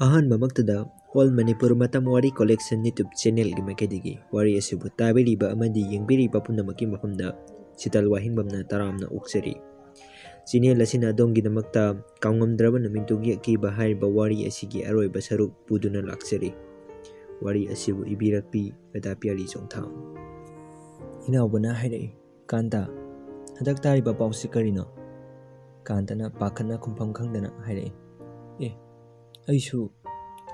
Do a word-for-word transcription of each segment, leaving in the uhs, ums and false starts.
ꯑꯍꯥꯟꯕꯃꯛꯇꯗ All Manipur ꯃꯇꯝ ꯋꯥꯔꯤ Collection YouTube channelꯒꯤ ꯃꯥꯏꯀꯩꯗꯒꯤ ꯋꯥꯔꯤ ꯑꯁꯤꯕꯨ ꯇꯥꯕꯤꯔꯤꯕ ꯑꯃꯗꯤ ꯌꯦꯡꯕꯤꯔꯤꯕ ꯄꯨꯝꯅꯃꯛꯀꯤ ꯃꯐꯝꯗ ꯁꯤꯇꯜ ꯋꯥꯍꯦꯡꯕꯝꯅ ꯇꯔꯥꯝꯅ ꯑꯣꯛꯆꯔꯤ꯫ Channel ꯑꯁꯤꯅ ꯑꯗꯣꯝꯒꯤꯗꯃꯛꯇ ꯀꯥꯎꯉꯝꯗ꯭ꯔꯕ ꯅꯨꯃꯤꯠꯇꯨꯒꯤ ꯑꯀꯤꯕ ꯍꯥꯏꯔꯤꯕ ꯋꯥꯔꯤ ꯑꯁꯤꯒꯤ ꯑꯔꯣꯏꯕ ꯁꯔꯨꯛ ꯄꯨꯗꯨꯅ ꯂꯥꯛꯆꯔꯤ꯫ ꯋꯥꯔꯤ ꯑꯁꯤꯕꯨ ꯏꯕꯤꯔꯛꯄꯤ ꯔꯗꯥ ꯄꯤꯌꯥꯔꯤ ꯆꯣꯡꯊꯥꯝ꯫ ꯏꯅꯥꯎꯕꯅ ꯍꯥꯏꯔꯛꯏ, "ꯀꯥꯟꯇ, ꯍꯟꯗꯛ ꯇꯥꯔꯤꯕ ꯄꯥꯎꯁꯤ ꯀꯔꯤꯅꯣ?" ꯀꯥꯟꯇꯅ ꯄꯥꯈꯠꯅ ꯈꯨꯝꯐꯝ ꯈꯪꯗꯅ ꯍꯥꯏꯔꯛꯏ, "ꯑꯦ, ꯑꯩꯁꯨ,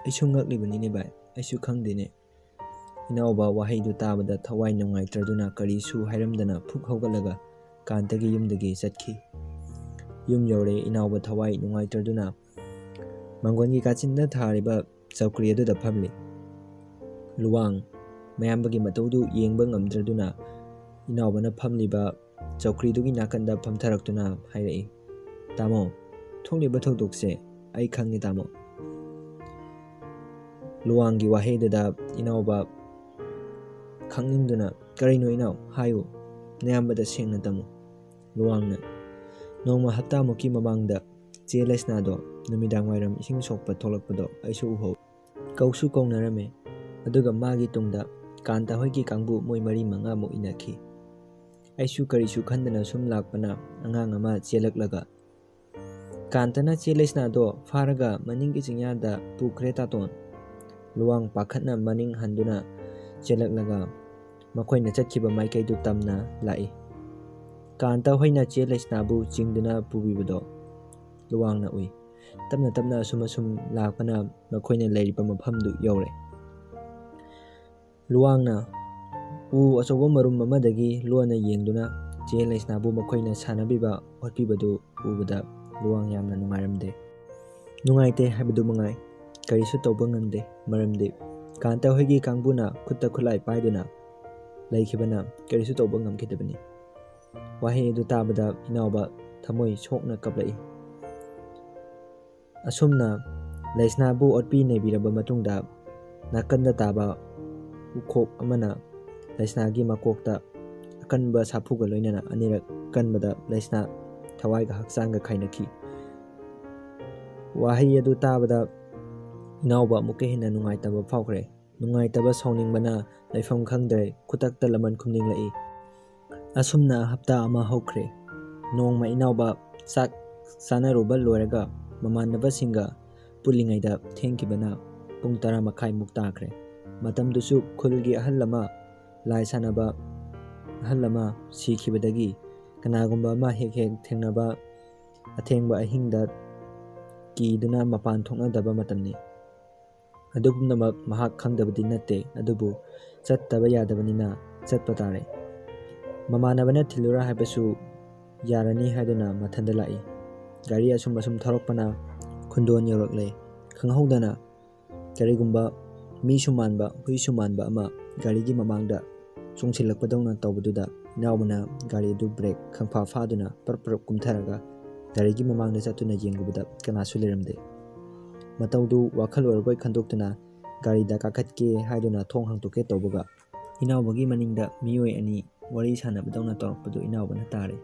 ꯑꯩꯁꯨ ꯉꯛꯂꯤꯕꯅꯤꯅꯦ ꯚꯥꯏ, ꯑꯩꯁꯨ ꯈꯪꯗꯦꯅꯦ꯫" ꯏꯅꯥꯎꯕ ꯋꯥꯍꯩꯗꯨ ꯇꯥꯕꯗ ꯊꯋꯥꯏ ꯅꯨꯡꯉꯥꯏꯇ꯭ꯔꯗꯨꯅ ꯀꯔꯤꯁꯨ ꯍꯥꯏꯔꯝꯗꯅ ꯐꯨꯛ ꯍꯧꯒꯠꯂꯒ ꯀꯥꯟꯇꯒꯤ ꯌꯨꯝꯗꯒꯤ ꯆꯠꯈꯤ꯫ ꯌꯨꯝ ꯌꯧꯔꯦ꯫ ꯏꯅꯥꯎꯕ ꯊꯋꯥꯏ ꯅꯨꯡꯉꯥꯏꯇ꯭ꯔꯗꯨꯅ ꯃꯥꯡꯒꯣꯟꯒꯤ ꯀꯥꯆꯤꯟꯗ ꯊꯥꯔꯤꯕ ꯆꯧꯀ꯭ꯔꯤ ꯑꯗꯨꯗ ꯐꯝꯂꯤ꯫ ꯂꯨꯋꯥꯡ ꯃꯌꯥꯝꯕꯒꯤ ꯃꯇꯧꯗꯨ ꯌꯦꯡꯕ ꯉꯝꯗ꯭ꯔꯗꯨꯅ ꯏꯅꯥꯎꯕꯅ ꯐꯝꯂꯤꯕ ꯆꯧꯀ꯭ꯔꯤꯗꯨꯒꯤ ꯅꯥꯀꯟꯗ ꯐꯝꯊꯔꯛꯇꯨꯅ ꯍꯥꯏꯔꯛꯏ, "ꯇꯥꯃꯣ, ꯊꯣꯛꯂꯤꯕ ꯊꯧꯗꯣꯛꯁꯦ ꯑꯩ ꯈꯪꯉꯤ, ꯇꯥꯃꯣ꯫" ꯂꯨꯋꯥꯡꯒꯤ ꯋꯥꯍꯩꯗꯨꯗ ꯏꯅꯥꯎꯕ ꯈꯪꯅꯤꯡꯗꯨꯅ, "ꯀꯔꯤꯅꯣ ꯏꯅꯥꯎ? ꯍꯥꯏꯌꯨ, ꯅꯌꯥꯝꯕꯗ ꯁꯦꯡꯅ ꯇꯝꯃꯨ꯫" ꯂꯨꯋꯥꯡꯅ, "ꯅꯣꯡꯃ ꯍꯞꯇꯥꯃꯨꯛꯀꯤ ꯃꯃꯥꯡꯗ ꯆꯦ ꯂꯩꯁꯅꯥꯗꯣ ꯅꯨꯃꯤꯗꯥꯡ ꯋꯥꯏꯔꯝ ꯏꯁꯤꯡ ꯁꯣꯛꯄ ꯊꯣꯛꯂꯛꯄꯗꯣ ꯑꯩꯁꯨ ꯎꯍꯧ꯫ ꯀꯧꯁꯨ ꯀꯧꯅꯔꯝꯃꯦ꯫ ꯑꯗꯨꯒ ꯃꯥꯒꯤ ꯇꯨꯡꯗ ꯀꯥꯟꯇ ꯍꯣꯏꯒꯤ ꯀꯥꯡꯕꯨ ꯃꯣꯏ ꯃꯔꯤ ꯃꯉꯥꯃꯨꯛ ꯏꯟꯅꯈꯤ꯫ ꯑꯩꯁꯨ ꯀꯔꯤꯁꯨ ꯈꯟꯗꯅ ꯁꯨꯝ ꯂꯥꯛꯄꯅ ꯑꯉꯥꯡ ꯑꯃ ꯆꯦꯜꯂꯛꯂꯒ ꯀꯥꯟꯇꯅ ꯆꯦ ꯂꯩꯁꯅꯥꯗꯣ ꯐꯥꯔꯒ ꯃꯅꯤꯡꯒꯤ ꯆꯤꯡꯌꯥꯗ ꯄꯨꯈ꯭ꯔꯦ ꯇꯥꯇꯣꯟ꯫" ꯂꯨꯋꯥꯡ ꯄꯥꯈꯠꯅ ꯃꯅꯤꯡ ꯍꯟꯗꯨꯅ ꯆꯦꯜꯂꯛꯂꯒ ꯃꯈꯣꯏꯅ ꯆꯠꯈꯤꯕ ꯃꯥꯏꯀꯩꯗꯨ ꯇꯝꯅ ꯂꯥꯛꯏ꯫ ꯀꯥꯟꯇ ꯍꯣꯏꯅ ꯆꯦ ꯂꯩꯁꯅꯥꯕꯨ ꯆꯤꯡꯗꯨꯅ ꯄꯨꯕꯤꯕꯗꯣ ꯂꯨꯋꯥꯡꯅ ꯎꯏ꯫ ꯇꯞꯅ ꯇꯞꯅ ꯑꯁꯨꯝ ꯑꯁꯨꯝ ꯂꯥꯛꯄꯅ ꯃꯈꯣꯏꯅ ꯂꯩꯔꯤꯕ ꯃꯐꯝꯗꯨ ꯌꯧꯔꯦ꯫ ꯂꯨꯋꯥꯡꯅ ꯎ ꯑꯆꯧꯕ ꯃꯔꯨꯝ ꯑꯃꯗꯒꯤ ꯂꯣꯟꯅ ꯌꯦꯡꯗꯨꯅ ꯆꯦ ꯂꯩꯁꯅꯥꯕꯨ ꯃꯈꯣꯏꯅ ꯁꯥꯟꯅꯕꯤꯕ ꯑꯣꯠꯄꯤꯕꯗꯨ ꯎꯕꯗ ꯂꯨꯋꯥꯡ ꯌꯥꯝꯅ ꯅꯨꯡꯉꯥꯏꯔꯝꯗꯦ꯫ ꯅꯨꯡꯉꯥꯏꯇꯦ ꯍꯥꯏꯕꯗꯨ ꯃꯉꯥꯏ, ꯀꯔꯤꯁꯨ ꯇꯧꯕ ꯉꯝꯗꯦ꯫ ꯃꯔꯝꯗꯤ ꯀꯥꯟꯇ ꯍꯣꯏꯒꯤ ꯀꯥꯡꯕꯨꯅ ꯈꯨꯠꯇ ꯈꯨꯠꯂꯥꯏ ꯄꯥꯏꯗꯨꯅ ꯂꯩꯈꯤꯕꯅ ꯀꯔꯤꯁꯨ ꯇꯧꯕ ꯉꯝꯈꯤꯗꯕꯅꯤ꯫ ꯋꯥꯍꯩ ꯑꯗꯨ ꯇꯥꯕꯗ ꯏꯅꯥꯎꯕ ꯊꯃꯣꯏ ꯁꯣꯛꯅ ꯀꯞꯂꯛꯏ꯫ ꯑꯁꯨꯝꯅ ꯂꯩꯁꯅꯥꯕꯨ ꯑꯣꯠꯄꯤ ꯅꯩꯕꯤꯔꯕ ꯃꯇꯨꯡꯗ, ꯅꯥꯀꯟꯗ ꯇꯥꯕ ꯎꯈꯣꯛ ꯑꯃꯅ ꯂꯩꯁꯅꯥꯒꯤ ꯃꯀꯣꯛꯇ ꯑꯀꯟꯕ ꯁꯥꯐꯨꯒ ꯂꯣꯏꯅꯅ ꯑꯅꯤꯔꯛ ꯀꯟꯕꯗ ꯂꯩꯁꯅꯥ ꯊꯋꯥꯏꯒ ꯍꯛꯆꯥꯡꯒ ꯈꯥꯏꯅꯈꯤ꯫ ꯋꯥꯍꯩ ꯑꯗꯨ ꯇꯥꯕꯗ ꯏꯅꯥꯎꯕ ꯑꯃꯨꯛꯀ ꯍꯦꯟꯅ ꯅꯨꯡꯉꯥꯏꯇꯕ ꯐꯥꯎꯈ꯭ꯔꯦ꯫ ꯅꯨꯡꯉꯥꯏꯇꯕ, ꯁꯥꯎꯅꯤꯡꯕꯅ ꯂꯩꯐꯝ ꯈꯪꯗ꯭ꯔꯦ꯫ ꯈꯨꯗꯛꯇ ꯂꯃꯟ ꯈꯨꯝꯅꯤꯡꯂꯛꯏ꯫ ꯑꯁꯨꯝꯅ ꯍꯞꯇꯥ ꯑꯃ ꯍꯧꯈ꯭ꯔꯦ꯫ ꯅꯣꯡꯃ ꯏꯅꯥꯎꯕ ꯆꯥꯛ ꯆꯥꯅꯔꯨꯕ ꯂꯣꯏꯔꯒ ꯃꯃꯥꯟꯅꯕꯁꯤꯡꯒ ꯄꯨꯜꯂꯤꯉꯩꯗ ꯊꯦꯡꯈꯤꯕꯅ ꯄꯨꯡ ꯇꯔꯥ ꯃꯈꯥꯏꯃꯨꯛ ꯇꯥꯈ꯭ꯔꯦ꯫ ꯃꯇꯝꯗꯨꯁꯨ ꯈꯨꯜꯒꯤ ꯑꯍꯜ ꯑꯃ ꯂꯥꯏ ꯁꯥꯟꯅꯕ ꯑꯍꯜ ꯑꯃ ꯁꯤꯈꯤꯕꯗꯒꯤ ꯀꯅꯥꯒꯨꯝꯕ ꯑꯃ ꯍꯦꯛ ꯍꯦꯛ ꯊꯦꯡꯅꯕ ꯑꯊꯦꯡꯕ ꯑꯍꯤꯡꯗ ꯀꯤꯗꯨꯅ ꯃꯄꯥꯟ ꯊꯣꯛꯅꯗꯕ ꯃꯇꯝꯅꯤ꯫ ꯑꯗꯨ ꯄꯨꯝꯅꯃꯛ ꯃꯍꯥꯛ ꯈꯪꯗꯕꯗꯤ ꯅꯠꯇꯦ, ꯑꯗꯨꯕꯨ ꯆꯠꯇꯕ ꯌꯥꯗꯕꯅꯤꯅ ꯆꯠꯄ ꯇꯥꯔꯦ꯫ ꯃꯃꯥꯟꯅꯕꯅ ꯊꯤꯜꯂꯨꯔ ꯍꯥꯏꯕꯁꯨ ꯌꯥꯔꯅꯤ ꯍꯥꯏꯗꯨꯅ ꯃꯊꯟꯗ ꯂꯥꯛꯏ꯫ ꯒꯥꯔꯤ ꯑꯁꯨꯝ ꯑꯁꯨꯝ ꯊꯧꯔꯛꯄꯅ ꯈꯨꯟꯗꯣꯟ ꯌꯧꯔꯛꯂꯦ꯫ ꯈꯪꯍꯧꯗꯅ ꯀꯔꯤꯒꯨꯝꯕ ꯃꯤꯁꯨ ꯃꯥꯟꯕ ꯍꯨꯏꯁꯨ ꯃꯥꯟꯕ ꯑꯃ ꯒꯥꯔꯤꯒꯤ ꯃꯃꯥꯡꯗ ꯆꯣꯡꯁꯤꯜꯂꯛꯄꯗꯧꯅ ꯇꯧꯕꯗꯨꯗ ꯏꯅꯥꯎꯕꯅ ꯒꯥꯔꯤ ꯑꯗꯨ ꯕ꯭ꯔꯦꯛ ꯈꯪꯐꯥ ꯐꯥꯗꯨꯅ ꯄꯔꯞ ꯄꯔꯞ ꯀꯨꯝꯊꯔꯒ ꯒꯥꯔꯤꯒꯤ ꯃꯃꯥꯡꯗ ꯆꯠꯇꯨꯅ ꯌꯦꯡꯂꯨꯕꯗ ꯀꯅꯥꯁꯨ ꯂꯩꯔꯝꯗꯦ꯫ ꯃꯇꯧꯗꯨ ꯋꯥꯈꯜ ꯑꯣꯏꯔꯕꯣꯏ ꯈꯟꯗꯣꯛꯇꯨꯅ ꯒꯥꯔꯤꯗ ꯀꯥꯈꯠꯀꯦ ꯍꯥꯏꯗꯨꯅ ꯊꯣꯡ ꯍꯥꯡꯗꯣꯛꯀꯦ ꯇꯧꯕꯒ ꯏꯅꯥꯎꯕꯒꯤ ꯃꯅꯤꯡꯗ ꯃꯤꯑꯣꯏ ꯑꯅꯤ ꯋꯥꯔꯤ ꯁꯥꯟꯅꯕꯗꯧꯅ ꯇꯧꯔꯛꯄꯗꯨ ꯏꯅꯥꯎꯕꯅ ꯇꯥꯔꯦ꯫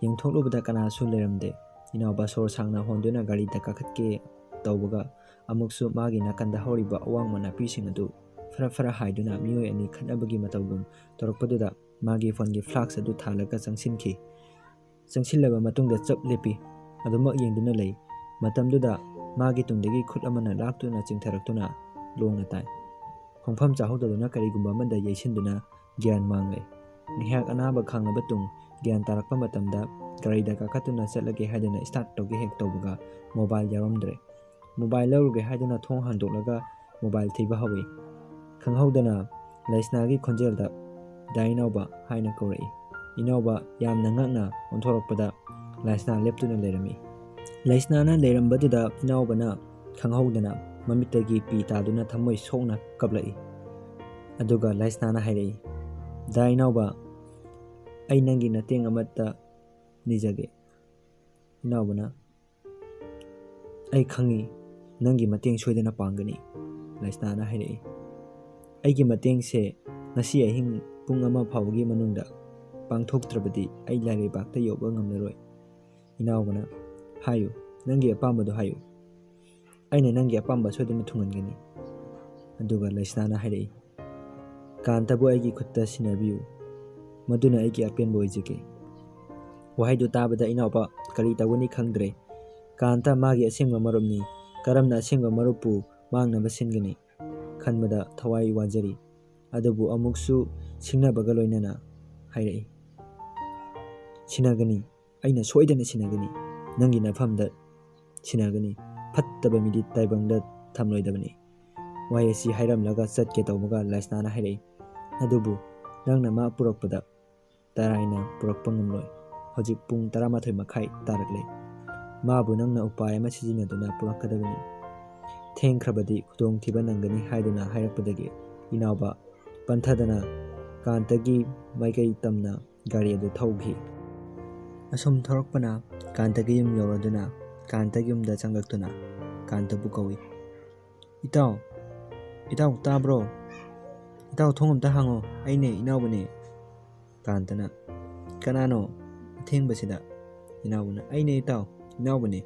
ꯌꯦꯡꯊꯣꯛꯂꯨꯕꯗ ꯀꯅꯥꯁꯨ ꯂꯩꯔꯝꯗꯦ꯫ ꯏꯅꯥꯎꯕ ꯁꯣꯔ ꯁꯥꯡꯅ ꯍꯣꯟꯗꯨꯅ ꯒꯥꯔꯤꯗ ꯀꯥꯈꯠꯀꯦ ꯇꯧꯕꯒ ꯑꯃꯨꯛꯁꯨ ꯃꯥꯒꯤ ꯅꯥꯀꯟꯗ ꯍꯧꯔꯤꯕ ꯑꯋꯥꯡꯕ ꯅꯥꯄꯤꯁꯤꯡ ꯑꯗꯨ ꯐꯔ ꯐꯔ ꯍꯥꯏꯗꯨꯅ ꯃꯤꯑꯣꯏ ꯑꯅꯤ ꯈꯠꯅꯕꯒꯤ ꯃꯇꯧꯒꯨꯝ ꯇꯧꯔꯛꯄꯗꯨꯗ ꯃꯥꯒꯤ ꯐꯣꯟꯒꯤ ꯐ꯭ꯂꯥꯛꯁ ꯑꯗꯨ ꯊꯥꯜꯂꯒ ꯆꯪꯁꯤꯟꯈꯤ꯫ ꯆꯪꯁꯤꯜꯂꯕ ꯃꯇꯨꯡꯗ ꯆꯞ ꯂꯦꯞꯄꯤ꯫ ꯑꯗꯨꯃꯛ ꯌꯦꯡꯗꯨꯅ ꯂꯩ꯫ ꯃꯇꯝꯗꯨꯗ ꯃꯥꯒꯤ ꯇꯨꯡꯗꯒꯤ ꯈꯨꯠ ꯑꯃꯅ ꯂꯥꯛꯇꯨꯅ ꯆꯤꯡꯊꯔꯛꯇꯨꯅ ꯂꯣꯡꯅ ꯇꯥꯏ꯫ ꯈꯣꯡꯐꯝ ꯆꯥꯍꯧꯗꯗꯨꯅ ꯀꯔꯤꯒꯨꯝꯕ ꯑꯃꯗ ꯌꯩꯁꯤꯟꯗꯨꯅ ꯒ꯭ꯌꯥꯟ ꯃꯥꯡꯂꯦ꯫ ꯉꯥꯏꯍꯥꯛ ꯑꯅꯥꯕ ꯈꯥꯡꯂꯕ ꯇꯨꯡ ꯒ꯭ꯌꯥꯟ ꯇꯥꯔꯛꯄ ꯃꯇꯝꯗ ꯒꯥꯔꯤꯗ ꯀꯥꯈꯠꯇꯨꯅ ꯆꯠꯂꯒꯦ ꯍꯥꯏꯗꯨꯅ ꯁ꯭ꯇꯥꯔꯠ ꯇꯧꯒꯦ ꯍꯦꯛ ꯇꯧꯕꯒ ꯃꯣꯕꯥꯏꯜ ꯌꯥꯎꯔꯝꯗ꯭ꯔꯦ꯫ ꯃꯣꯕꯥꯏꯜ ꯂꯧꯔꯨꯒꯦ ꯍꯥꯏꯗꯨꯅ ꯊꯣꯡ ꯍꯥꯡꯗꯣꯛꯂꯒ ꯃꯣꯕꯥꯏꯜ ꯊꯤꯕ ꯍꯧꯏ꯫ ꯈꯪꯍꯧꯗꯅ ꯂꯩꯁꯅꯥꯒꯤ ꯈꯣꯟꯖꯦꯜꯗ, "ꯗꯥ ꯏꯅꯥꯎꯕ" ꯍꯥꯏꯅ ꯀꯧꯔꯛꯏ꯫ ꯏꯅꯥꯎꯕ ꯌꯥꯝꯅ ꯉꯛꯅ ꯑꯣꯟꯊꯣꯔꯛꯄꯗ ꯂꯩꯁꯅꯥ ꯂꯦꯞꯇꯨꯅ ꯂꯩꯔꯝꯃꯤ꯫ ꯂꯩꯁꯅꯥꯅ ꯂꯩꯔꯝꯕꯗꯨꯗ ꯏꯅꯥꯎꯕꯅ ꯈꯪꯍꯧꯗꯅ ꯃꯃꯤꯠꯇꯒꯤ ꯄꯤ ꯇꯥꯗꯨꯅ ꯊꯃꯣꯏ ꯁꯣꯛꯅ ꯀꯞꯂꯛꯏ꯫ ꯑꯗꯨꯒ ꯂꯩꯁꯅꯥꯅ ꯍꯥꯏꯔꯛꯏ, "ꯗꯥ ꯏꯅꯥꯎꯕ, ꯑꯩ ꯅꯪꯒꯤ ꯃꯇꯦꯡ ꯑꯃꯠꯇ ꯅꯤꯖꯒꯦ꯫" ꯏꯅꯥꯎꯕꯅ, "ꯑꯩ ꯈꯪꯏ, ꯅꯪꯒꯤ ꯃꯇꯦꯡ ꯁꯣꯏꯗꯅ ꯄꯥꯡꯒꯅꯤ," ꯂꯩꯁꯅꯥꯅ ꯍꯥꯏꯔꯛꯏ꯫ "ꯑꯩꯒꯤ ꯃꯇꯦꯡꯁꯦ ꯉꯁꯤ ꯑꯍꯤꯡ ꯄꯨꯡ ꯑꯃ ꯐꯥꯎꯕꯒꯤ ꯃꯅꯨꯡꯗ ꯄꯥꯡꯊꯣꯛꯇ꯭ꯔꯕꯗꯤ ꯑꯩ ꯂꯥꯏꯔꯩꯕꯥꯛꯇ ꯌꯧꯕ ꯉꯝꯂꯔꯣꯏ꯫" ꯏꯅꯥꯎꯕꯅ, "ꯍꯥꯏꯌꯨ, ꯅꯪꯒꯤ ꯑꯄꯥꯝꯕꯗꯨ ꯍꯥꯏꯌꯨ꯫" ꯑꯩꯅ ꯅꯪꯒꯤ ꯑꯄꯥꯝꯕ ꯁꯣꯏꯗꯅ ꯊꯨꯡꯍꯟꯒꯅꯤ꯫ ꯑꯗꯨꯒ ꯂꯩꯁꯅꯥꯅ ꯍꯥꯏꯔꯛꯏ, "ꯀꯥꯟꯇꯕꯨ ꯑꯩꯒꯤ ꯈꯨꯠꯇ ꯁꯤꯟꯅꯕꯤꯌꯨ, ꯃꯗꯨꯅ ꯑꯩꯒꯤ ꯑꯄꯦꯟꯕ ꯑꯣꯏꯖꯒꯦ"꯫ ꯋꯥꯍꯩꯗꯨ ꯇꯥꯕꯗ ꯏꯅꯥꯎꯄꯥ ꯀꯔꯤ ꯇꯧꯒꯅꯤ ꯈꯪꯗ꯭ꯔꯦ꯫ ꯀꯥꯟꯇ ꯃꯥꯒꯤ ꯑꯁꯦꯡꯕ ꯃꯔꯨꯞꯅꯤ, ꯀꯔꯝꯅ ꯑꯁꯦꯡꯕ ꯃꯔꯨꯞꯄꯨ ꯃꯥꯡꯅꯕ ꯁꯤꯟꯒꯅꯤ ꯈꯟꯕꯗ ꯊꯋꯥꯏ ꯋꯥꯖꯔꯤ꯫ ꯑꯗꯨꯕꯨ ꯑꯃꯨꯛꯁꯨ ꯁꯤꯡꯅꯕꯒ ꯂꯣꯏꯅꯅ ꯍꯥꯏꯔꯛꯏ, "ꯁꯤꯟꯅꯒꯅꯤ, ꯑꯩꯅ ꯁꯣꯏꯗꯅ ꯁꯤꯟꯅꯒꯅꯤ, ꯅꯪꯒꯤ ꯅꯐꯝꯗ ꯁꯤꯟꯅꯒꯅꯤ, ꯐꯠꯇꯕ ꯃꯤꯗꯤ ꯇꯥꯏꯕꯪꯗ ꯊꯝꯂꯣꯏꯗꯕꯅꯤ"꯫ ꯋꯥꯍꯩ ꯑꯁꯤ ꯍꯥꯏꯔꯝꯂꯒ ꯆꯠꯀꯦ ꯇꯧꯕꯒ ꯂꯩꯁꯅꯥꯅ ꯍꯥꯏꯔꯛꯏ, "ꯑꯗꯨꯕꯨ ꯅꯪꯅ ꯃꯥ ꯄꯨꯔꯛꯄꯗ ꯇꯔꯥꯏꯅ ꯄꯨꯔꯛꯄ ꯉꯝꯂꯣꯏ꯫ ꯍꯧꯖꯤꯛ ꯄꯨꯡ ꯇꯔꯥꯃꯥꯊꯣꯏ ꯃꯈꯥꯏ ꯇꯥꯔꯛꯂꯦ꯫ ꯃꯥꯕꯨ ꯅꯪꯅ ꯎꯄꯥꯏ ꯑꯃ ꯁꯤꯖꯤꯟꯅꯗꯨꯅ ꯄꯨꯔꯛꯀꯗꯕꯅꯤ꯫ ꯊꯦꯡꯈ꯭ꯔꯕꯗꯤ ꯈꯨꯗꯣꯡꯊꯤꯕ ꯅꯪꯒꯅꯤ" ꯍꯥꯏꯗꯨꯅ ꯍꯥꯏꯔꯛꯄꯗꯒꯤ ꯏꯅꯥꯎꯕ ꯄꯟꯊꯗꯅ ꯀꯥꯟꯇꯒꯤ ꯃꯥꯏꯀꯩ ꯇꯝꯅ ꯒꯥꯔꯤ ꯑꯗꯨ ꯊꯧꯈꯤ꯫ ꯑꯁꯨꯝ ꯊꯧꯔꯛꯄꯅ ꯀꯥꯟꯇꯒꯤ ꯌꯨꯝ ꯌꯧꯔꯗꯨꯅ ꯀꯥꯟꯇꯒꯤ ꯌꯨꯝꯗ ꯆꯪꯂꯛꯇꯨꯅ ꯀꯥꯟꯇꯕꯨ ꯀꯧꯏ꯫ "ꯏꯇꯥꯎ, ꯏꯇꯥꯎ ꯇꯥꯕ꯭ꯔꯣ? ꯏꯇꯥꯎ ꯊꯣꯡ ꯑꯝꯇ ꯍꯥꯡꯉꯣ, ꯑꯩꯅꯦ ꯏꯅꯥꯎꯕꯅꯦ"꯫ ꯀꯥꯟꯇꯅ, "ꯀꯅꯥꯅꯣ ꯑꯊꯦꯡꯕꯁꯤꯗ?" ꯏꯅꯥꯎꯕꯅ, "ꯑꯩꯅꯦ ꯏꯇꯥꯎ, ꯏꯅꯥꯎꯕꯅꯦ,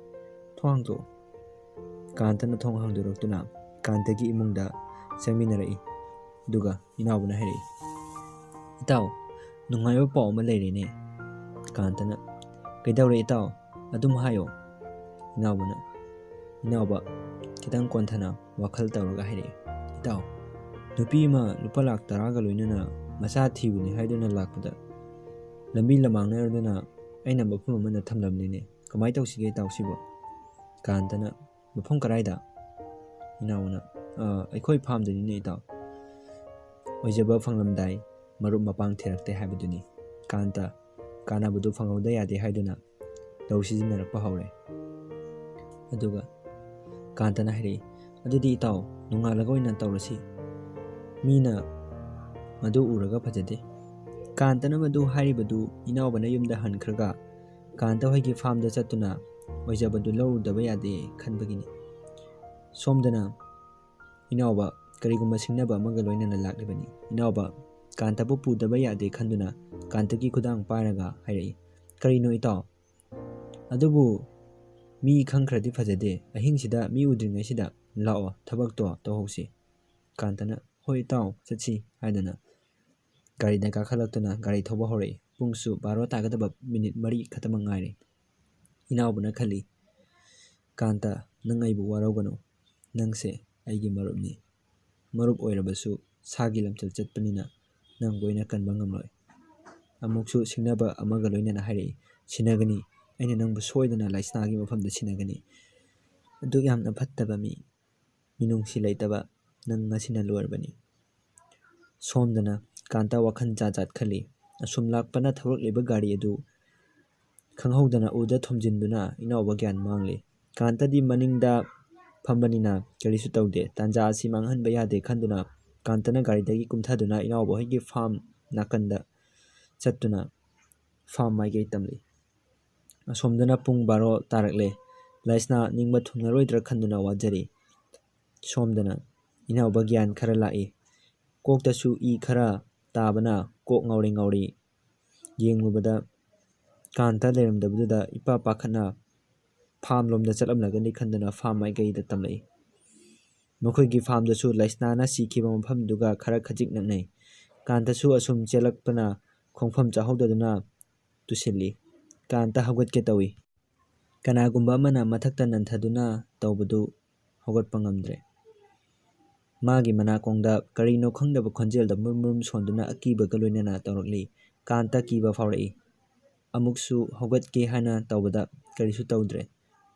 ꯊꯣꯡ ꯍꯥꯡꯗꯣꯛꯑꯣ"꯫ ꯀꯥꯟꯇꯅ ꯊꯣꯡ ꯍꯥꯡꯗꯣꯔꯛꯇꯨꯅ ꯀꯥꯟꯇꯒꯤ ꯏꯃꯨꯡꯗ ꯆꯪꯃꯤꯟꯅꯔꯛꯏ꯫ ꯑꯗꯨꯒ ꯏꯅꯥꯎꯕꯅ ꯍꯥꯏꯔꯛꯏ, "ꯏꯇꯥꯎ, ꯅꯨꯡꯉꯥꯏꯕ ꯄꯥꯎ ꯑꯃ ꯂꯩꯔꯦꯅꯦ"꯫ ꯀꯥꯟꯇꯅ, "ꯀꯩꯗꯧꯔꯦ ꯏꯇꯥꯎ? ꯑꯗꯨꯝ ꯍꯥꯏꯌꯣ"꯫ ꯏꯅꯥꯎꯕꯅ, ꯏꯅꯥꯎꯕ ꯈꯤꯇꯪ ꯀꯣꯟꯊꯅ ꯋꯥꯈꯜ ꯇꯧꯔꯒ ꯍꯥꯏꯔꯛꯏ, "ꯏꯇꯥꯎ, ꯅꯨꯄꯤ ꯑꯃ ꯂꯨꯄꯥ ꯂꯥꯛ ꯇꯔꯥꯒ ꯂꯣꯏꯅꯅ ꯃꯆꯥ ꯊꯤꯕꯅꯤ ꯍꯥꯏꯗꯨꯅ ꯂꯥꯛꯄꯗ ꯂꯝꯕꯤ ꯂꯃꯥꯡꯅꯔꯗꯨꯅ ꯑꯩꯅ ꯃꯐꯝ ꯑꯃꯗ ꯊꯝꯂꯝꯅꯤꯅꯦ꯫ ꯀꯃꯥꯏꯅ ꯇꯧꯁꯤꯒꯦ ꯏꯇꯥꯎ ꯁꯤꯕꯨ?" ꯀꯥꯟꯇꯅ, "ꯃꯐꯝ ꯀꯔꯥꯏꯗ?" ꯏꯅꯥꯎꯕꯅ, "ꯑ, ꯑꯩꯈꯣꯏ ꯐꯥꯝꯗꯅꯤꯅꯦ ꯏꯇꯥꯎ꯫ ꯑꯣꯏꯖꯕ ꯐꯪꯂꯝꯗꯥꯏ ꯃꯔꯨꯞ ꯃꯄꯥꯡ ꯊꯤꯔꯛꯇꯦ ꯍꯥꯏꯕꯗꯨꯅꯤ꯫ ꯀꯥꯟꯇ ꯀꯥꯟꯅꯕꯗꯨ ꯐꯪꯍꯧꯗ ꯌꯥꯗꯦ ꯍꯥꯏꯗꯨꯅ ꯂꯧ ꯁꯤꯖꯤꯟꯅꯔꯛꯄ ꯍꯧꯔꯦ"꯫ ꯑꯗꯨꯒ ꯀꯥꯟꯇꯅ ꯍꯥꯏꯔꯛꯏ, "ꯑꯗꯨꯗꯤ ꯏꯇꯥꯎ, ꯅꯣꯡꯉꯥꯜꯂꯒ ꯑꯣꯏꯅ ꯇꯧꯔꯁꯤ꯫ ꯃꯤꯅ ꯃꯗꯨ ꯎꯔꯒ ꯐꯖꯗꯦ"꯫ ꯀꯥꯟꯇꯅ ꯃꯗꯨ ꯍꯥꯏꯔꯤꯕꯗꯨ ꯏꯅꯥꯎꯕꯅ ꯌꯨꯝꯗ ꯍꯟꯈ꯭ꯔꯒ ꯀꯥꯟꯇ ꯍꯣꯏꯒꯤ ꯐꯥꯝꯗ ꯆꯠꯇꯨꯅ ꯑꯣꯏꯖꯕꯗꯨ ꯂꯧꯔꯨꯗꯕ ꯌꯥꯗꯦ ꯈꯟꯕꯒꯤꯅꯤ꯫ ꯁꯣꯝꯗꯅ ꯏꯅꯥꯎꯕ ꯀꯔꯤꯒꯨꯝꯕ ꯁꯤꯡꯅꯕ ꯑꯃꯒ ꯂꯣꯏꯅꯅ ꯂꯥꯛꯂꯤꯕꯅꯤ꯫ ꯏꯅꯥꯎꯕ ꯀꯥꯟꯇꯕꯨ ꯄꯨꯗꯕ ꯌꯥꯗꯦ ꯈꯟꯗꯨꯅ ꯀꯥꯟꯇꯒꯤ ꯈꯨꯗꯥꯡ ꯄꯥꯏꯔꯒ ꯍꯥꯏꯔꯛꯏ, "ꯀꯔꯤꯅꯣ ꯏꯇꯥꯎ?" "ꯑꯗꯨꯕꯨ "ꯃꯤ ꯈꯪꯈ꯭ꯔꯗꯤ ꯐꯖꯗꯦ, ꯑꯍꯤꯡꯁꯤꯗ ꯃꯤ ꯎꯗ꯭ꯔꯤꯉꯩꯁꯤꯗ ꯂꯥꯛꯑꯣ, ꯊꯕꯛꯇꯣ ꯇꯧꯍꯧꯁꯤ"꯫ ꯀꯥꯟꯇꯅ "ꯍꯣꯏ ꯏꯇꯥꯎ, ꯆꯠꯁꯤ" ꯍꯥꯏꯗꯅ ꯒꯥꯔꯤꯗ ꯀꯥꯈꯠꯂꯛꯇꯨꯅ ꯒꯥꯔꯤ ꯊꯧꯕ ꯍꯧꯔꯛꯏ꯫ ꯄꯨꯡꯁꯨ ꯕꯥꯔꯣ ꯇꯥꯒꯗꯕ ꯃꯤꯅꯤꯠ ꯃꯔꯤ ꯈꯛꯇꯃꯛ ꯉꯥꯏꯔꯦ꯫ ꯏꯅꯥꯎꯕꯅ ꯈꯜꯂꯤ, "ꯀꯥꯟꯇ, ꯅꯪ ꯑꯩꯕꯨ ꯋꯥꯔꯧꯒꯅꯨ, ꯅꯪꯁꯦ ꯑꯩꯒꯤ ꯃꯔꯨꯞꯅꯤ꯫ ꯃꯔꯨꯞ ꯑꯣꯏꯔꯕꯁꯨ ꯁꯥꯒꯤ ꯂꯝꯆꯠ ꯆꯠꯄꯅꯤꯅ ꯅꯪ ꯂꯣꯏꯅ ꯀꯟꯕ ꯉꯝꯂꯣꯏ"꯫ ꯑꯃꯨꯛꯁꯨ ꯁꯤꯡꯅꯕ ꯑꯃꯒ ꯂꯣꯏꯅꯅ ꯍꯥꯏꯔꯛꯏ, "ꯁꯤꯟꯅꯒꯅꯤ, ꯑꯩꯅ ꯅꯪꯕꯨ ꯁꯣꯏꯗꯅ ꯂꯩꯁꯅꯥꯒꯤ ꯃꯐꯝꯗ ꯁꯤꯟꯅꯒꯅꯤ꯫ ꯑꯗꯨꯛ ꯌꯥꯝꯅ ꯐꯠꯇꯕ ꯃꯤ, ꯃꯤꯅꯨꯡꯁꯤ ꯂꯩꯇꯕ ꯅꯪ ꯉꯁꯤꯅ ꯂꯣꯏꯔꯕꯅꯤ"꯫ ꯁꯣꯝꯗꯅ ꯀꯥꯟꯇ ꯋꯥꯈꯜ ꯖꯥꯠ ꯖꯥꯠ ꯈꯜꯂꯤ꯫ ꯑꯁꯨꯝ ꯂꯥꯛꯄꯅ ꯊꯧꯔꯛꯂꯤꯕ ꯒꯥꯔꯤ ꯑꯗꯨ ꯈꯪꯍꯧꯗꯅ ꯎꯗ ꯊꯣꯝꯖꯤꯟꯗꯨꯅ ꯏꯅꯥꯎꯕ ꯒ꯭ꯌꯥꯟ ꯃꯥꯡꯂꯤ꯫ ꯀꯥꯟꯇꯗꯤ ꯃꯅꯤꯡꯗ ꯐꯝꯕꯅꯤꯅ ꯀꯔꯤꯁꯨ ꯇꯧꯗꯦ꯫ ꯇꯥꯟꯖꯥ ꯑꯁꯤ ꯃꯥꯡꯍꯟꯕ ꯌꯥꯗꯦ ꯈꯟꯗꯨꯅ ꯀꯥꯟꯇꯅ ꯒꯥꯔꯤꯗꯒꯤ ꯀꯨꯝꯊꯗꯨꯅ ꯏꯅꯥꯎꯕ ꯍꯣꯏꯒꯤ ꯐꯥꯝ ꯅꯥꯀꯟꯗ ꯆꯠꯇꯨꯅ ꯐꯥꯝ ꯃꯥꯏꯀꯩ ꯇꯝꯂꯤ꯫ ꯑꯁꯣꯝꯗꯅ ꯄꯨꯡ ꯕꯥꯔꯣ ꯇꯥꯔꯛꯂꯦ꯫ ꯂꯩꯁꯅꯥ ꯅꯤꯡꯕ ꯊꯨꯡꯂꯔꯣꯏꯗ꯭ꯔꯥ ꯈꯟꯗꯨꯅ ꯋꯥꯖꯔꯤ꯫ ꯁꯣꯝꯗꯅ ꯏꯅꯥꯎꯕ ꯒ꯭ꯌꯥꯟ ꯈꯔ ꯂꯥꯛꯏ꯫ ꯀꯣꯛꯇꯁꯨ ꯏ ꯈꯔ ꯇꯥꯕꯅ ꯀꯣꯛ ꯉꯥꯎꯔꯤ ꯉꯥꯎꯔꯤ ꯌꯦꯡꯂꯨꯕꯗ ꯀꯥꯟꯇ ꯂꯩꯔꯝꯗꯕꯗꯨꯗ ꯏꯄꯥ ꯄꯥꯈꯠꯅ ꯐꯥꯝ ꯂꯣꯝꯗ ꯆꯠꯂꯝꯂꯒꯅꯤ ꯈꯟꯗꯨꯅ ꯐꯥꯝ ꯃꯥꯏꯀꯩꯗ ꯇꯝꯂꯛꯏ꯫ ꯃꯈꯣꯏꯒꯤ ꯐꯥꯝꯗꯁꯨ ꯂꯩꯁꯅꯥꯅ ꯁꯤꯈꯤꯕ ꯃꯐꯝꯗꯨꯒ ꯈꯔ ꯈꯖꯤꯛ ꯅꯛꯅꯩ꯫ ꯀꯥꯟꯇꯁꯨ ꯑꯁꯨꯝ ꯆꯦꯜꯂꯛꯄꯅ ꯈꯣꯡꯐꯝ ꯆꯥꯍꯧꯗꯗꯨꯅ ꯇꯨꯁꯤꯜꯂꯤ꯫ ꯀꯥꯟꯇ ꯍꯧꯒꯠꯀꯦ ꯇꯧꯏ꯫ ꯀꯅꯥꯒꯨꯝꯕ ꯑꯃꯅ ꯃꯊꯛꯇ ꯅꯟꯊꯗꯨꯅ ꯇꯧꯕꯗꯨ ꯍꯧꯒꯠꯄ ꯉꯝꯗ꯭ꯔꯦ꯫ ꯃꯥꯒꯤ ꯃꯅꯥꯀꯣꯡꯗ ꯀꯔꯤꯅꯣ ꯈꯪꯗꯕ ꯈꯣꯟꯖꯦꯜꯗ ꯃꯨꯔꯨꯝ ꯃꯨꯔꯨꯝ ꯁꯣꯟꯗꯨꯅ ꯑꯀꯤꯕꯒ ꯂꯣꯏꯅꯅ ꯇꯧꯔꯛꯂꯤ꯫ ꯀꯥꯟꯇ ꯀꯤꯕ ꯐꯥꯎꯔꯛꯏ꯫ ꯑꯃꯨꯛꯁꯨ ꯍꯧꯒꯠꯀꯦ ꯍꯥꯏꯅ ꯇꯧꯕꯗ ꯀꯔꯤꯁꯨ ꯇꯧꯗ꯭ꯔꯦ꯫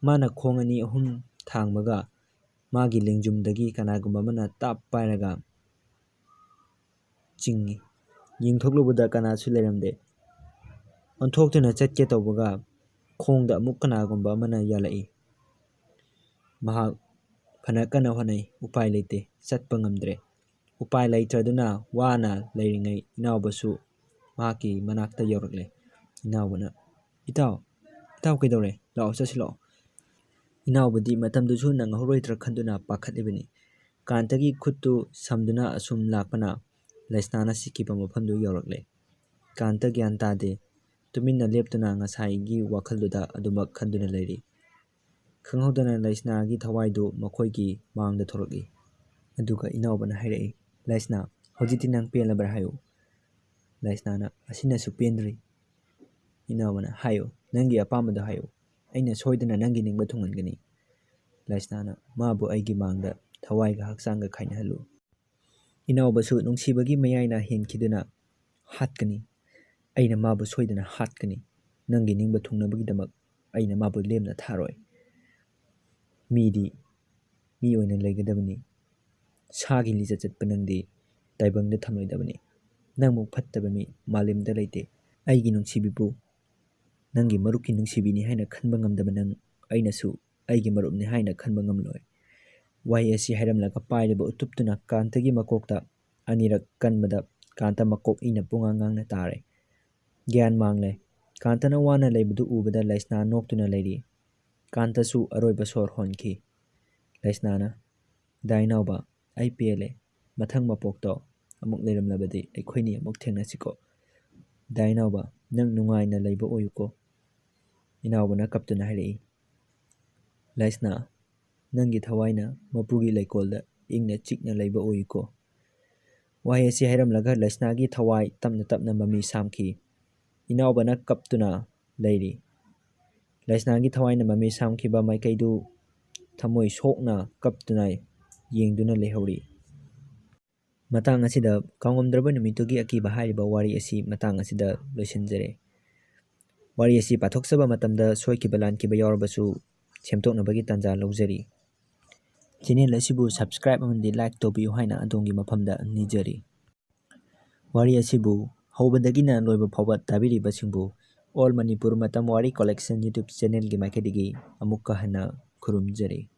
ꯃꯥꯅ ꯈꯣꯡ ꯑꯅꯤ ꯑꯍꯨꯝ ꯊꯥꯡꯕꯒ ꯃꯥꯒꯤ ꯂꯦꯡꯖꯨꯝꯗꯒꯤ ꯀꯅꯥꯒꯨꯝꯕ ꯑꯃꯅ ꯇꯥꯞ ꯄꯥꯏꯔꯒ ꯆꯤꯡꯏ꯫ ꯌꯦꯡꯊꯣꯛꯂꯨꯕꯗ ꯀꯅꯥꯁꯨ ꯂꯩꯔꯝꯗꯦ꯫ ꯑꯣꯟꯊꯣꯛꯇꯨꯅ ꯆꯠꯀꯦ ꯇꯧꯕꯒ ꯈꯣꯡꯗ ꯑꯃꯨꯛ ꯀꯅꯥꯒꯨꯝꯕ ꯑꯃꯅ ꯌꯥꯜꯂꯛꯏ꯫ ꯃꯍꯥꯛ ꯐꯅ ꯀꯟꯅ ꯍꯣꯠꯅꯩ, ꯎꯄꯥꯏ ꯂꯩꯇꯦ, ꯆꯠꯄ ꯉꯝꯗ꯭ꯔꯦ꯫ ꯎꯄꯥꯏ ꯂꯩꯇ꯭ꯔꯗꯨꯅ ꯋꯥꯅ ꯂꯩꯔꯤꯉꯩ ꯏꯅꯥꯎꯕꯁꯨ ꯃꯍꯥꯛꯀꯤ ꯃꯅꯥꯛꯇ ꯌꯧꯔꯛꯂꯦ꯫ ꯏꯅꯥꯎꯕꯅ, "ꯏꯇꯥꯎ, ꯏꯇꯥꯎ ꯀꯩꯗꯧꯔꯦ? ꯂꯥꯛꯑꯣ, ꯆꯠꯁꯤ ꯂꯥꯛꯑꯣ"꯫ ꯏꯅꯥꯎꯕꯗꯤ ꯃꯇꯝꯗꯨꯁꯨ ꯅꯪꯍꯧꯔꯣꯏꯗ꯭ꯔꯥ ꯈꯟꯗꯨꯅ ꯄꯥꯈꯠꯂꯤꯕꯅꯤ꯫ ꯀꯥꯟꯇꯒꯤ ꯈꯨꯠꯇꯨ ꯁꯝꯗꯨꯅ ꯑꯁꯨꯝ ꯂꯥꯛꯄꯅ ꯂꯩꯁꯅꯥꯅ ꯁꯤꯈꯤꯕ ꯃꯐꯝꯗꯨ ꯌꯧꯔꯛꯂꯦ꯫ ꯀꯥꯟꯇ ꯒ꯭ꯌꯥꯟ ꯇꯥꯗꯦ꯫ ꯇꯨꯃꯤꯟꯅ ꯂꯦꯞꯇꯨꯅ ꯉꯁꯥꯏꯒꯤ ꯋꯥꯈꯜꯗꯨꯗ ꯑꯗꯨꯃꯛ ꯈꯟꯗꯨꯅ ꯂꯩꯔꯤ꯫ ꯈꯪꯍꯧꯗꯅ ꯂꯩꯁꯅꯥꯒꯤ ꯊꯋꯥꯏꯗꯨ ꯃꯈꯣꯏꯒꯤ ꯃꯥꯡꯗ ꯊꯣꯛꯂꯛꯏ꯫ ꯑꯗꯨꯒ ꯏꯅꯥꯎꯕꯅ ꯍꯥꯏꯔꯛꯏ, "ꯂꯩꯁꯅꯥ, ꯍꯧꯖꯤꯛꯇꯤ ꯅꯪ ꯄꯦꯜꯂꯕ꯭ꯔꯥ ꯍꯥꯏꯌꯨ?" ꯂꯩꯁꯅꯥꯅ, "ꯑꯁꯤꯅꯁꯨ ꯄꯦꯟꯗ꯭ꯔꯤ꯫" ꯏꯅꯥꯎꯕꯅ, "ꯍꯥꯏꯌꯨ, ꯅꯪꯒꯤ ꯑꯄꯥꯝꯕꯗꯣ ꯍꯥꯏꯌꯨ, ꯑꯩꯅ ꯁꯣꯏꯗꯅ ꯅꯪꯒꯤ ꯅꯤꯡꯕ ꯊꯨꯡꯍꯟꯒꯅꯤ꯫" ꯂꯩꯁꯅꯥꯅ, "ꯃꯥꯕꯨ ꯑꯩꯒꯤ ꯃꯥꯡꯗ ꯊꯋꯥꯏꯒ ꯍꯛꯆꯥꯡꯒ ꯈꯥꯏꯅꯍꯜꯂꯨ꯫" ꯏꯅꯥꯎꯕꯁꯨ ꯅꯨꯡꯁꯤꯕꯒꯤ ꯃꯌꯥꯏꯅ ꯍꯦꯟꯈꯤꯗꯨꯅ, "ꯍꯥꯠꯀꯅꯤ, ꯑꯩꯅ ꯃꯥꯕꯨ ꯁꯣꯏꯗꯅ ꯍꯥꯠꯀꯅꯤ꯫ ꯅꯪꯒꯤ ꯅꯤꯡꯕ ꯊꯨꯡꯅꯕꯒꯤꯗꯃꯛ ꯑꯩꯅ ꯃꯥꯕꯨ ꯂꯦꯝꯅ ꯊꯥꯔꯣꯏ꯫ ꯃꯤꯗꯤ ꯃꯤ ꯑꯣꯏꯅ ꯂꯩꯒꯗꯕꯅꯤ꯫ ꯁꯥꯒꯤ ꯂꯤꯆꯠ ꯆꯠꯄ ꯅꯪꯗꯤ ꯇꯥꯏꯕꯪꯗ ꯊꯝꯂꯣꯏꯗꯕꯅꯤ꯫ ꯅꯪꯃꯨꯛ ꯐꯠꯇꯕ ꯃꯤ ꯃꯥꯂꯦꯝꯗ ꯂꯩꯇꯦ꯫ ꯑꯩꯒꯤ ꯅꯨꯡꯁꯤꯕꯤꯕꯨ ꯅꯪꯒꯤ ꯃꯔꯨꯞꯀꯤ ꯅꯨꯡꯁꯤꯕꯤꯅꯤ ꯍꯥꯏꯅ ꯈꯟꯕ ꯉꯝꯗꯕ ꯅꯪ, ꯑꯩꯅꯁꯨ ꯑꯩꯒꯤ ꯃꯔꯨꯞꯅꯤ ꯍꯥꯏꯅ ꯈꯟꯕ ꯉꯝꯂꯣꯏ꯫" ꯋꯥꯍꯩ ꯑꯁꯤ ꯍꯥꯏꯔꯝꯂꯒ ꯄꯥꯏꯔꯤꯕ ꯎꯇꯨꯞꯇꯨꯅ ꯀꯥꯟꯇꯒꯤ ꯃꯀꯣꯛꯇ ꯑꯅꯤꯔꯛ ꯀꯟꯕꯗ ꯀꯥꯟꯇ ꯃꯀꯣꯛ ꯏꯅ ꯄꯨꯡꯉꯥꯡ ꯉꯥꯡꯅ ꯇꯥꯔꯦ꯫ ꯒ꯭ꯌꯥꯟ ꯃꯥꯡꯂꯦ꯫ ꯀꯥꯟꯇꯅ ꯋꯥꯅ ꯂꯩꯕꯗꯨ ꯎꯕꯗ ꯂꯩꯁꯅꯥ ꯅꯣꯛꯇꯨꯅ ꯂꯩꯔꯤ꯫ ꯀꯥꯟꯇꯁꯨ ꯑꯔꯣꯏꯕ ꯁꯣꯔ ꯍꯣꯟꯈꯤ꯫ ꯂꯩꯁꯅꯥꯅ, "ꯗꯥꯏꯅꯥꯎꯕ, ꯑꯩ ꯄꯦꯜꯂꯦ꯫ ꯃꯊꯪ ꯃꯄꯣꯛꯇꯣ ꯑꯃꯨꯛ ꯂꯩꯔꯝꯂꯕꯗꯤ ꯑꯩꯈꯣꯏꯅꯤ ꯑꯃꯨꯛ ꯊꯦꯡꯅꯁꯤꯀꯣ꯫ ꯗꯥꯏꯅꯥꯎꯕ, ꯅꯪ ꯅꯨꯡꯉꯥꯏꯅ ꯂꯩꯕ ꯑꯣꯏꯌꯨꯀꯣ꯫" ꯏꯅꯥꯎꯕꯅ ꯀꯞꯇꯨꯅ ꯍꯥꯏꯔꯛꯏ, "ꯂꯩꯁꯅꯥ, ꯅꯪꯒꯤ ꯊꯋꯥꯏꯅ ꯃꯄꯨꯒꯤ ꯂꯩꯀꯣꯜꯗ ꯏꯪꯅ ꯆꯤꯛꯅ ꯂꯩꯕ ꯑꯣꯏꯌꯨꯀꯣ꯫" ꯋꯥꯍꯩ ꯑꯁꯤ ꯍꯥꯏꯔꯝꯂꯒ ꯂꯩꯁꯅꯥꯒꯤ ꯊꯋꯥꯏ ꯇꯞꯅ ꯇꯞꯅ ꯃꯃꯤ ꯁꯥꯝꯈꯤ꯫ ꯏꯅꯥꯎꯕꯅ ꯀꯞꯇꯨꯅ ꯂꯩꯔꯤ꯫ ꯂꯩꯁꯅꯥꯒꯤ ꯊꯋꯥꯏꯅ ꯃꯃꯤ ꯁꯥꯝꯈꯤꯕ ꯃꯥꯏꯀꯩꯗꯨ ꯊꯃꯣꯏ ꯁꯣꯛꯅ ꯀꯞꯇꯨꯅ ꯌꯦꯡꯗꯨꯅ ꯂꯩꯍꯧꯔꯤ꯫ ꯃꯇꯥꯡ ꯑꯁꯤꯗ ꯀꯥꯎꯉꯝꯗ꯭ꯔꯕ ꯅꯨꯃꯤꯠꯇꯨꯒꯤ ꯑꯀꯤꯕ ꯍꯥꯏꯔꯤꯕ ꯋꯥꯔꯤ ꯑꯁꯤ ꯃꯇꯥꯡ ꯑꯁꯤꯗ ꯂꯣꯏꯁꯤꯟꯖꯔꯦ꯫ ꯋꯥꯔꯤ ꯑꯁꯤ ꯄꯥꯊꯣꯛꯆꯕ ꯃꯇꯝꯗ ꯁꯣꯏꯈꯤꯕ ꯂꯥꯟꯈꯤꯕ ꯌꯥꯎꯔꯕꯁꯨ ꯁꯦꯝꯗꯣꯛꯅꯕꯒꯤ ꯇꯥꯟꯖꯥ ꯂꯧꯖꯔꯤ꯫ ꯆꯦꯅꯦꯜ ꯑꯁꯤꯕꯨ subscribe ꯑꯃꯗꯤ like ꯇꯧꯕꯤꯌꯨ ꯍꯥꯏꯅ ꯑꯗꯣꯝꯒꯤ ꯃꯐꯝꯗ ꯅꯤꯖꯔꯤ꯫ ꯋꯥꯔꯤ ꯑꯁꯤꯕꯨ ꯍꯧꯕꯗꯒꯤꯅ ꯂꯣꯏꯕ ꯐꯥꯎꯕ ꯇꯥꯕꯤꯔꯤꯕꯁꯤꯡꯕꯨ All Manipur Matam Wari Collection YouTube ꯆꯦꯅꯦꯜꯒꯤ ꯃꯥꯏꯀꯩꯗꯒꯤ ꯑꯃꯨꯛꯀ ꯍꯟꯅ ꯈꯨꯔꯨꯝꯖꯔꯤ꯫